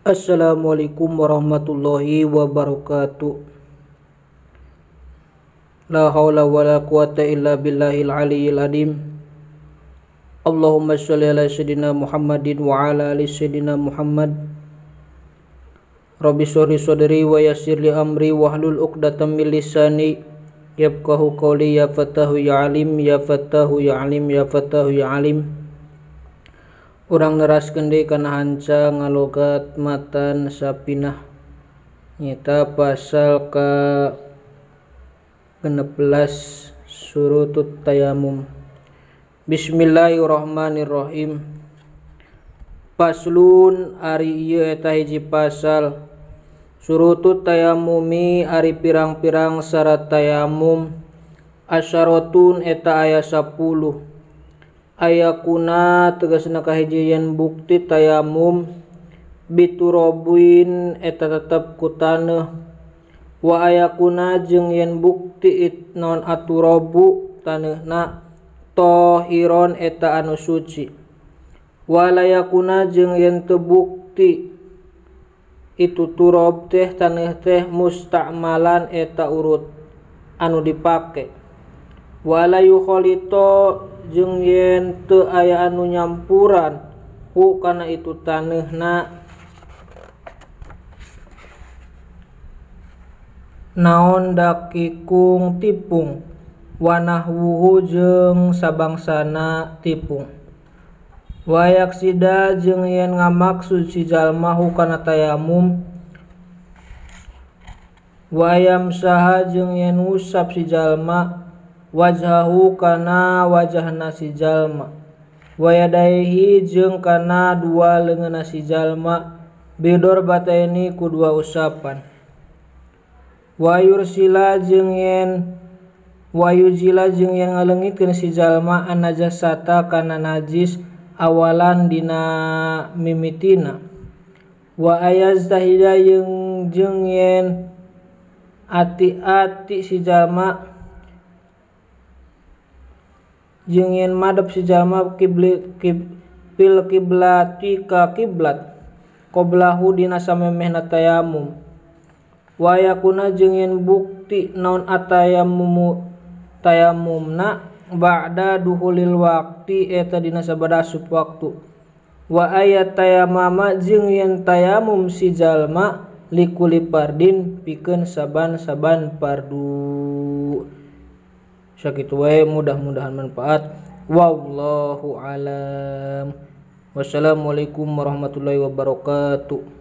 Assalamualaikum warahmatullahi wabarakatuh. La haula wala quwata illa billahil aliyyil azim. Allahumma sholli ala sayyidina Muhammadin wa ala ali sayyidina Muhammad. Rabbi shrah sadri wa yassir li amri wahlul 'uqdatam min lisani yafqahu qawli. Ya fatahu ya alim, ya fatahu ya alim, ya fatahu ya alim. Urang neraskeun deui kana hanca ngalogat matan sapinah nyata pasal ka 16 surutut tayamum. Bismillahirrahmanirrahim. Paslun ari ieu eta hiji pasal. Surutut tayamumi ari pirang-pirang syarat tayamum. Asyaratun eta aya 10. Ayakuna tegasna kahiji yen bukti tayamum biturobin eta tetep ku taneuh. Wa ayakuna jeung yen bukti non aturobu taneuhna tohiron eta anu suci. Wa layakuna jeung yen teu bukti itu turob teh taneuh teh musta'malan eta urut anu dipake. Wa la yukhalito jeung yen teu aya anu nyampuran ku kana itu taneuhna naon dakikung tipung wanahwuhu jeung sabangsana tipung. Wayaksida jeung yen ngamaksud si jalma hu kana tayamum. Wayamsaha jeung yen ngusap si jalma wajhahu kana wajahna si jalma. Wayadaihi jeung kana dua leungeunna si jalma bidor bataini ku dua usapan. Wayursila jeung yen wayujila jeung yen ngaleungitkeun si jalma an-najasata kana najis awalan dina mimitina. Wa ayaztahida jeung yen ati-ati si jalma jeung yen madep si jalma fil kiblati ka kiblat qoblahu dina samemehna tayamum. Wa yakuna jeung yen bukti naon atayammumu tayamumna ba'da duhulil waqti eta dina sabada asup waktu. Wa ayat tayamama jeung yen tayamum si jalma likuli fardin pikeun saban-saban fardu. Sakitu wae, mudah-mudahan manfaat. Wallahu alam. Wassalamualaikum warahmatullahi wabarakatuh.